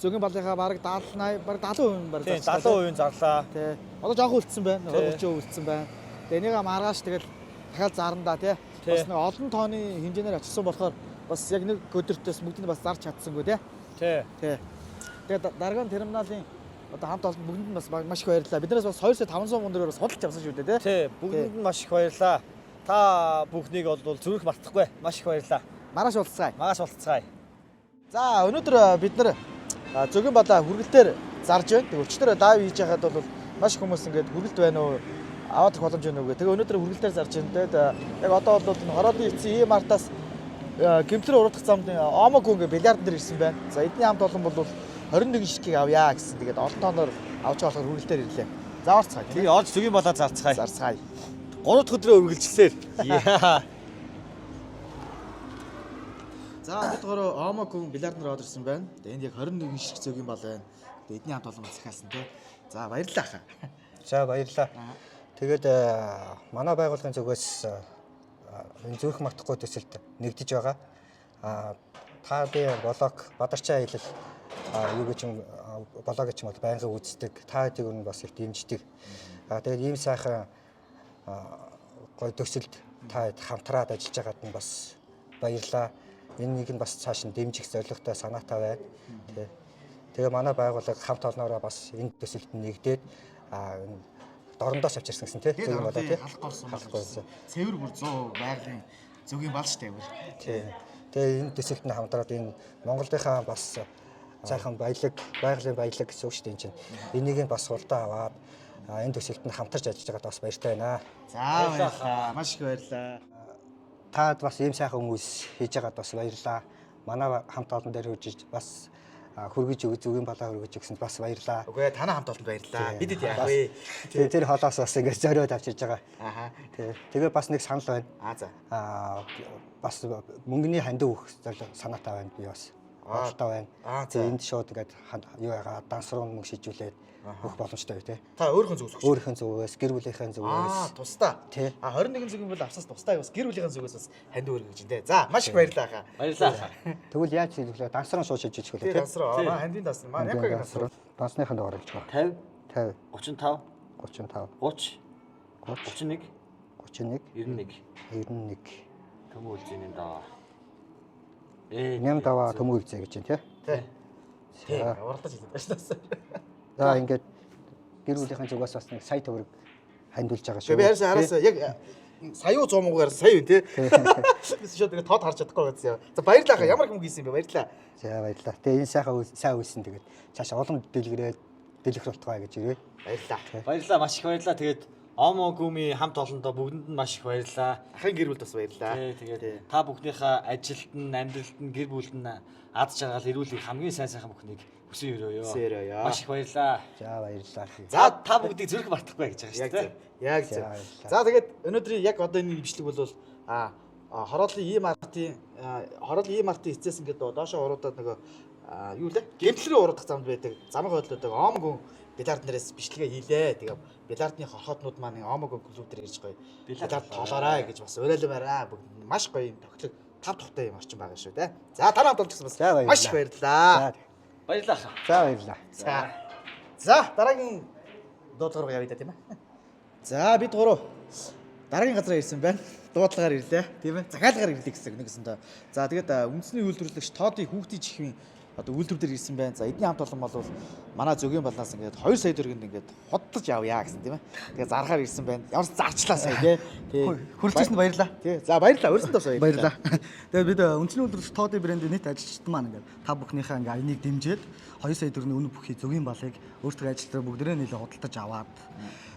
S7: зөгийн балынхаа бараг 70 80 бараг 70% бараг
S2: Тийм
S7: зарчлаа.
S2: 70% зарлаа.
S7: Тий. Одоо жоохон үлдсэн байна.
S2: Тий.
S7: 20 30% үлдсэн байна. Тэгээ энийг маргааш тэгэл дахиад зарна да тий.
S2: Тий.
S7: Бас нэг олон тооны хэмжээнээр очсон болохоор бас яг нэг өдөртөөс бүгд нь бас зарч чадсангүй тий.
S2: Тий.
S7: Тий. Тэгээ Дарган терминалын одоо хамт олон бүгдэнд нь бас маш их баярлалаа. Биднээс бас 2 сая 500 мөнгөөр бас худалж авсан шүү дээ тий.
S2: Тий, бүгдэнд нь маш их баярлалаа. Та бүхнийг бол зүрх мартахгүй. Маш их баярлалаа.
S7: Маргааш уулзцгаая.
S2: Маргааш уулзцгаая.
S7: За өнөөдөр бид нар зөгийн балаа хүргэлтээр зарж байна. Тэг өчтөр live хийж байхад бол маш их хүмүүс ингээд хүргэлт байна уу аваад ирэх боломж байна уу гэх. Тэгээ өнөөдөр хүргэлтээр зарж байна. Тэгээд яг одоо бол энэ хороолын эцсийн E-Mart-аас гэмтлэр уруудах замд Омог ингээ бильярд дээр ирсэн байна. За эдний хамт олон бол 21 ширхгийг авъя гэсэн. Тэгээд олон тооноор авч байгаа болохоор хүргэлтээр ирлээ. За орцгаая.
S2: Тий, орж зөгийн балаа зарцгаая.
S7: Зарцгаая.
S2: 3 дахь өдрөө үргэлжлэлээр. Яа.
S7: За бид гурав Омог хүн бильярд дээр орж ирсэн байна. Тэгээд энд яг 21 ширхэг зөгийн бал байна. Тэгээд эдний хамт олон захиалсан тий. За баярлалаа хаа.
S5: За баярлалаа. Тэгээд манай байгууллагын зүгээс энэ зүрх мартахгүй төсөлд нэгдэж байгаа. Та би блог Бадарчаа аялал юу гэж юм блог гэж юм бол байнгын үздэг. Та хэдийг нь бас их дэмждэг. Тэгээд ийм сайхан гоё төсөлд та хэд хамтраад ажиллаж байгаад нь бас баярлалаа. Энэ нэг нь бас цааш нь дэмжих зорилготой санаатай байна. Тэ. Тэгээ манай байгууллага хамт олноороо бас энэ төсөлд нэгдээд энэ дорондоос авчирсан гэсэн тий.
S7: Тэгээд
S5: Зөгийн балаа тий.
S7: халах голсон
S5: Халах голсон.
S7: Цэвэр бүр 100% байгалийн зөгийн бал штэ бүр.
S5: Тий. Тэгээ энэ төсөлд нь хамтраад энэ Монголынхаа бас сайхан баялаг, байгалийн баялаг гэсэн үг шүү дээ энэ чинь. Энийг нь бас хулдаа аваад энэ төсөлд нь хамтарч ажиллаж байгаад бас баяртай байна.
S7: За баярлалаа. Маш их баярлалаа.
S5: Таад бас ийм сайхан хүмүүс хийж байгаад бас баярлалаа. Манай хамт олон дээр хурж бас хөргөж өг зүгийн балаа хөргөж өгсөнд бас баярлалаа.
S7: Үгүй танаа хамт олонд баярлалаа.
S5: Тий.
S7: Бидэд яах вэ?
S5: Тэгээ тэр хоолоос бас ингээд зориод авчирж байгаа.
S7: Аха.
S5: Тий. Тэгээ бас нэг санал байна.
S7: Аа за.
S5: Бас мөнгөний хандив өгөх зорилго санаатай байна би бас. Бодолтой байна.
S7: Аа, за.
S5: Тэгээ энд шууд ингээд юу ягаа данс руу мөнгө шижүүлээд өгөх боломжтой тий.
S7: Та өөрийнхөө зүгээс өгч.
S5: Өөрийнхөө зүгээс, гэр бүлийнхээ зүгээс.
S7: Тусдаа.
S5: Тий.
S7: 21 зүгийн бол авсаас тусдаа бас гэр бүлийнхээ зүгээс бас хандив өргөж байна те. За маш их баярлалаа хаа.
S2: Баярлалаа.
S5: Тэгвэл яаж хийх вэ? Данс руу шууд шижиж өгөх
S7: Тий
S5: үү тий.
S7: данс руу. Маа хандивын данс. Маа Ямкагийн данс руу.
S5: Дансныхын дугаар гэж байна.
S2: 50
S5: 50
S2: 35
S5: 35
S2: 30
S5: 30
S2: 31
S5: 31
S2: 91
S5: 91
S2: Төмөн үлзийн даа.
S5: Ням даваа төмөн үлзээ гэж байна тий.
S7: Тий. Тий.
S5: За.
S7: Уралдаж хэлээд байна шүү дээ.
S5: За ингээд гэр бүлийнхэн зүгээс бас нэг сая төгрөг хандуулж байгаа шүү.
S7: Би харьсаа хараасаа яг сая уу 100 мөнгөөр сая юу те. Би шууд ингээд тоод харж чадахгүй байсан юм. За баярлалаа хаа. Ямар их мөнгө хийсэн юм бэ? Баярлалаа.
S5: За баярлалаа. Тэгээ энэ сайхан сайн үйлсэн тэгээд цаашаа улам дэлгэрээд дэлгэр болтугай гэж ирээ.
S7: Баярлалаа.
S2: Баярлалаа, маш их баярлалаа. Тэгээд Омо гүми хамт олондоо бүгдэнд нь маш их баярлалаа.
S7: Ахын гэр бүлд бас баярлалаа.
S2: Тий, тэгээд та бүхнийхээ ажилд нь, амьдралд нь, гэр бүлд нь аз жаргал, эрүүл их хамгийн сайн сайхан бүхнийг хүсэн өрөөё.
S7: Хүсэн өрөөё.
S2: Маш их баярлалаа.
S5: За баярлалаа.
S2: За та бүгдийг зүрх мартахгүй гэж байгаа шүү
S7: Яг
S2: дээ.
S7: зөв. Яг
S5: За,
S7: зөв.
S5: баярлалаа.
S7: За тэгээд өнөөдрийн яг одоо энэ бичлэг бол хорооллын E-Mart-ийн хорооллын E-Mart-ийн эцэс ингээд доошоо уруудаад нөгөө юу лээ? Гэмтэл рүү уруудах замд байдаг. Замын хойдлоодаг Омгүн бильярд нэрээс бичлэгээ хийлээ. Тэгээ бильярдны хорхоотнууд маань Омгүн клуб дээр ирж гоё. Бильярд тоглоорой гэж бас уриалмаараа бүгд маш гоё юм тохиолог тав тухтай юм орчин байгаа шүү дээ. За танаа хамт олж бас
S5: За, баярлалаа.
S7: маш их баярлалаа.
S5: За
S2: Баярлалаа.
S5: за баярлалаа.
S7: За. За дараагийн дуудлага руу явъя да тийм ээ. За бид гурав дараагийн газараа ирсэн байна. Дуудлагаар ирлээ тийм ээ. Захиалгаар ирлээ гэсэн нэг гэсэндээ. За тэгээд үндэсний үйлдвэрлэгч Тоодын хүүхдийн чихвийн одоо үйлдвэр дээр ирсэн байна. За эдний хамт олон бол манай зөгийн балнаас ингээд 2 сая төгрөгөнд ингээд худалдаж авъя гэсэн тийм ээ. Тэгээд зархаар ирсэн байна. Ямар ч зарчлаа сая тий. Тий.
S12: Хүрэлцээсэнд баярлалаа.
S7: Тий. За баярлалаа. Өрсөнд бас баярлалаа.
S12: Баярлалаа. Тэгээд бид үндэсний үйлдвэрлэгч Тоодын брендийн нийт ажилчид маань ингээд та бүхнийхээ ингээд аяныг дэмжиж 2 сая төгрөгийн үнэ бүхий зөгийн балыг өөрсдөө ажилтнаа бүгдээрээ нийлээ худалдаж аваад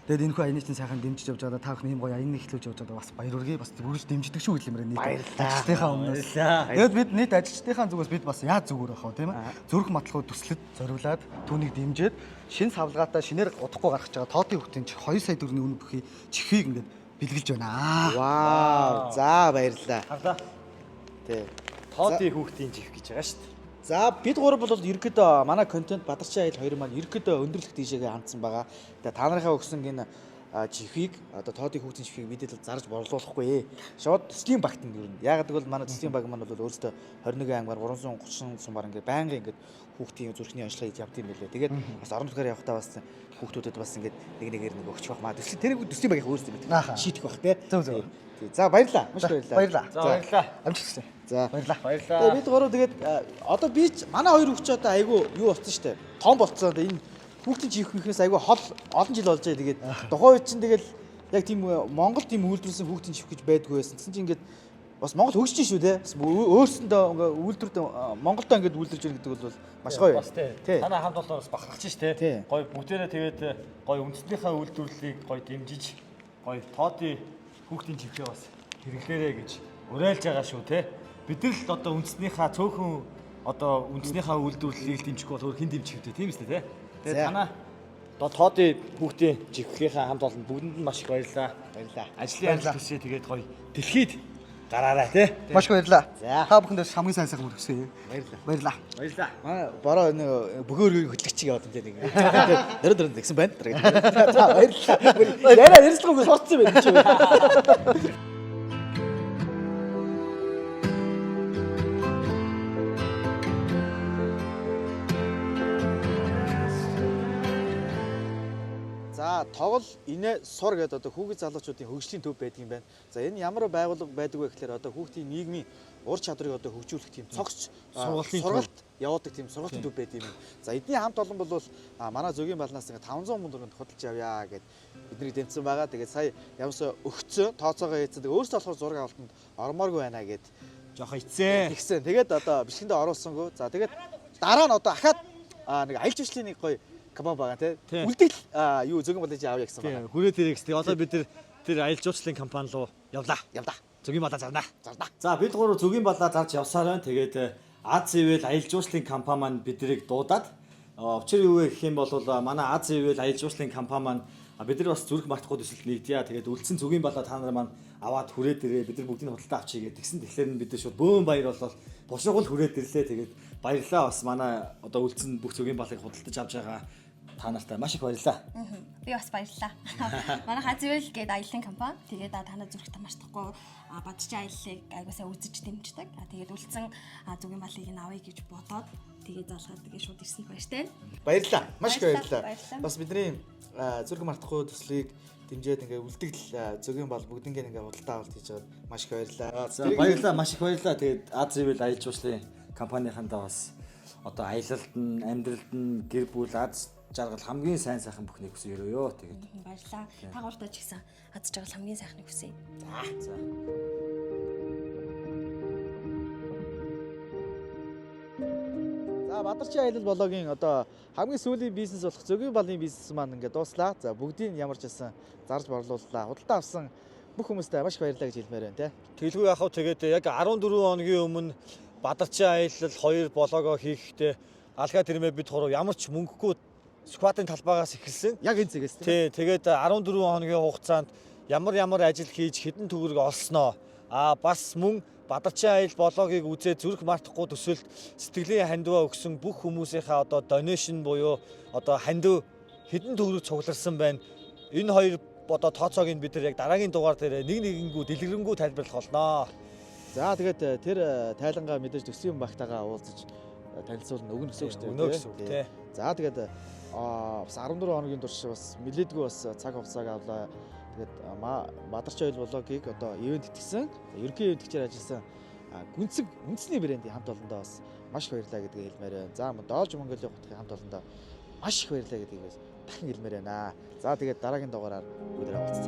S12: тэгээд энэ хүү аяны чинь сайхан дэмжиж явж байгаа та бүхний ийм гоё аяны эхлүүлж явж байгаа бас баяр хүргэе бас бүрэлж дэмждэг шүү гэлэмээр нийт ажилтныхаа өмнөөс. Тэгээд бид нийт ажилчдынхаа зүгээс бид бас яаж зүгээр байх вэ тийм ээ? Зүрх матлахуу төслөд зориулаад түүнийг дэмжиж шин савлгаатай шинээр удахгүй гаргаж байгаа Тоодын хүүхдийн чих 2 сая төгрөгийн үнэ бүхий чихийг ингээд бэлгэлж байна.
S7: Вау. За баярлалаа.
S2: Харлаа.
S7: Тий.
S2: Тоодын хүүхдийн жих гэж байгаа шүү дээ.
S7: За бид гурав бол ерөнхийдөө манай контент Бадарчин аял хоёр маань ерөнхийдөө өндөрлөх тийшээгээ хандсан байгаа. Тэгээ та нарынхаа өгсөн энэ чихийг одоо тоодын хүүхдийн чихийг мэдээлэл зарж борлуулахгүй. Шууд төслийн багт нь юу. Яагаад гэвэл манай төслийн баг маань бол өөрөөсөө 21 аймгаар 330 сумаар ингээд байнгын ингээд хүүхдийн зүрхний онцлог хийж явд юм билээ. Тэгээд бас орон нутгаар явахдаа бас хүүхдүүдэд бас ингээд нэг нэгээр нэг өгчих бах маа. Төслийн тэр төслийн багийн өөрсдөө мэдэх. Шийдэх бах те.
S12: Зөв зөв.
S7: За баярлаа. Маш баярлаа.
S12: Баярлаа.
S3: За баярлаа.
S12: Амжилт хүсье.
S7: За
S12: баярлаа.
S3: Баярлаа.
S7: Тэгээ бид гурав тэгээд одоо би ч манай хоёр хүүхд ч одоо айгүй юу болсон штэ. Том болцсон. Энэ хүүхдийн чихвийнхээс айгүй хол олон жил болж байгаа. Тэгээд тухайн үед чинь тэгэл яг тийм Монгол тийм үйлдвэрлэсэн хүүхдийн чих гэж байдгүй байсан. Тэгсэн чинь ингээд бас Монгол хөгжиж шүү те. Бас өөрсөндөө ингээ үйлдвэрт Монголдо ингээд үйлдвэрлэж байгаа гэдэг бол маш гоё.
S2: Бас те. Танай хамт олон бас бахархаж ш те. Гоё бүгдээрээ тэгээд гоё үндэснийхээ үйлдвэрлэлийг гоё дэмжиж гоё тоодын хүүхдийн чихээ бас хэрэглээрэй гэж уриалж байгаа шүү те. Бид нар л одоо үндэснийхээ цөөхөн одоо үндэснийхээ үйлдвэрлэлийг дэмжихгүй бол өөр хэн дэмжих вэ тийм үстэй те. Тэгээд танаа одоо тоодын хүүхдийн чихлийнхаа хамт олон бүгдэнд нь маш их баярлалаа.
S7: Баярлалаа.
S2: Ажлын амжилт хүсье тэгээд гоё дэлхийд гараарай те.
S12: Маш их баярлалаа. Та бүхэндээ хамгийн сайн сайхан хүсье.
S7: Баярлалаа.
S12: Баярлалаа.
S2: Баярлалаа.
S7: Манай бороо нэг бөхөө хөтлөгч яваад энэ нэг. Нэрэ дөрөнд тэгсэн байна. За баярлалаа. Яриа ярилцлагагүй сурцсан байх чи. За тогл инээ сур гэдэг одоо хүүхэд залуучуудын хөгжлийн төв байдаг юм байна. За энэ ямар байгууллага байдаг вэ гэхээр одоо хүүхдийн нийгмийн ур чадварыг одоо хөгжүүлэх тийм цогц сургалт явуулдаг тийм сургалтын төв байдаг юм. За эдний хамт олон бол манай зөгийн балнаас ингээ 500 мөнгө төгрөг худалж авъя гэд биднийг дэмжсэн байгаа. Тэгээд сая ямарсаа өгцөн тооцоогоо хийцэн. Тэгээд өөрсдөө болохоор зураг авалтанд ормооргүй байна гэд
S2: жоох ицсэн.
S7: Тэгсэн. Тэгээд одоо бичлэгэндээ оруулсангүй. За тэгээд дараа нь одоо ахаад нэг аялал жуулчлалын нэг гоё компани байгаа тий. Үлдэгдэл юу зөгийн балыг авъя гэсэн байна.
S2: Хүрээ тэрэгс. Тэгээ одоо бид тэр аялал жуулчлалын компани руу явлаа.
S7: Явлаа.
S2: Зөгийн балаа зарнаа.
S7: Зарнаа.
S2: За бид гурав зөгийн балаа зарж явсаар байна. Тэгээд Аз ивэл аялал жуулчлалын компани маань биднийг дуудаад учир юу вэ гэх юм бол манай Аз ивэл аялал жуулчлалын компани маань бид нар бас зүрх мартахгүй төсөлд нэгдъя. Тэгээд үлдсэн зөгийн балаа та нар маань аваад хүрээд ирээ. Бид нар бүгдийг худалдаа авчия гэдэг. Тэгсэн тэгэхээр нь бид нар шууд бөөн баяр болол бушуугал хүрээд ирлээ. Тэгээд баярлалаа бас манай одоо үлдсэн бүх зөгийн балыг худалдаж авч байгаа та нартай маш их баярлалаа.
S10: Би бас баярлалаа. Манай Хазивэл гээд аяллаа компани. Тэгээд та нар зүрх тамаштахгүй бадчийн аяллыг аягуулсаа үзэж дэмждэг. Тэгээд үлдсэн зүгийн балыг нь авъя гэж бодоод тэгээд залгаад тэгээд шууд ирсэнд баяртай.
S7: Баярлалаа. Маш их баярлалаа. Бас бидний зүрх мартахгүй төслийг дэмжиж ингээ үлдэгдэл зөгийн бал бүгднийг ингээ худалдаа авалт хийж байгаад маш их баярлалаа.
S2: За баярлалаа. Маш их баярлалаа. Тэгээд Аз ивэл аялал жуулчлалын компанийнхандаа бас одоо аялалд нь, амьдралд нь гэр бүл аз жаргал хамгийн сайн сайхан бүхнийг хүсье өрөөё. Тэгээд
S10: баярлалаа. Та гуртаа ч гэсэн аз жаргал хамгийн сайхныг хүсье.
S2: За.
S7: За Бадарчин аялал блогийн одоо хамгийн сүүлийн бизнес болох зөгийн балын бизнес маань ингээд дууслаа. За бүгдийг ямар ч байсан зарж борлууллаа. Худалдаа авсан бүх хүмүүстээ маш их баярлалаа гэж хэлмээр байна те.
S2: Тэгэлгүй яах вэ? Тэгээд яг 14 хоногийн өмнө Бадарчин аялал 2 блогоо хийхдээ алгаа тэрмээ бид гурав ямар ч мөнгөгүй Сүхбаатарын талбайгаас эхэлсэн.
S7: Яг энэ зэгээс
S2: тий. Тэгээд 14 хоногийн хугацаанд ямар ажил хийж хэдэн төгрөг олсноо. Аа бас мөн Бадарчин аялал блогийг үзээд зүрх мартахгүй төсөлд сэтгэлийн хандиваа өгсөн бүх хүмүүсийнхээ одоо донешн буюу одоо хандив хэдэн төгрөг цугларсан байна. Энэ хоёр одоо тооцоог нь бид нар яг дараагийн дугаар дээр нэг нэгэнгүү дэлгэрэнгүй тайлбарлах болно.
S7: За тэгээд тэр тайлангаа мэдээж төслийн багтаагаа уулзаж танилцуулна өгнө гэсэн үг шүү дээ.
S2: Өгнө гэсэн үг тий.
S7: За тэгээд бас 14 хоногийн турш бас нэлээдгүй бас цаг хугацааг авлаа. Тэгээд Бадарчин аялал блогийг одоо ивент итгэсэн. Ерөнхий ивент итгэжээр ажилласан гүнцэг үндэсний брендийн хамт олондоо бас маш их баярлалаа гэдгийг хэлмээр байна. За Доолж Монголын хутгийн хамт олондоо маш их баярлалаа гэдгийг бас дахин хэлмээр байна. За тэгээд дараагийн дугаараар бүгдээ уулзъя.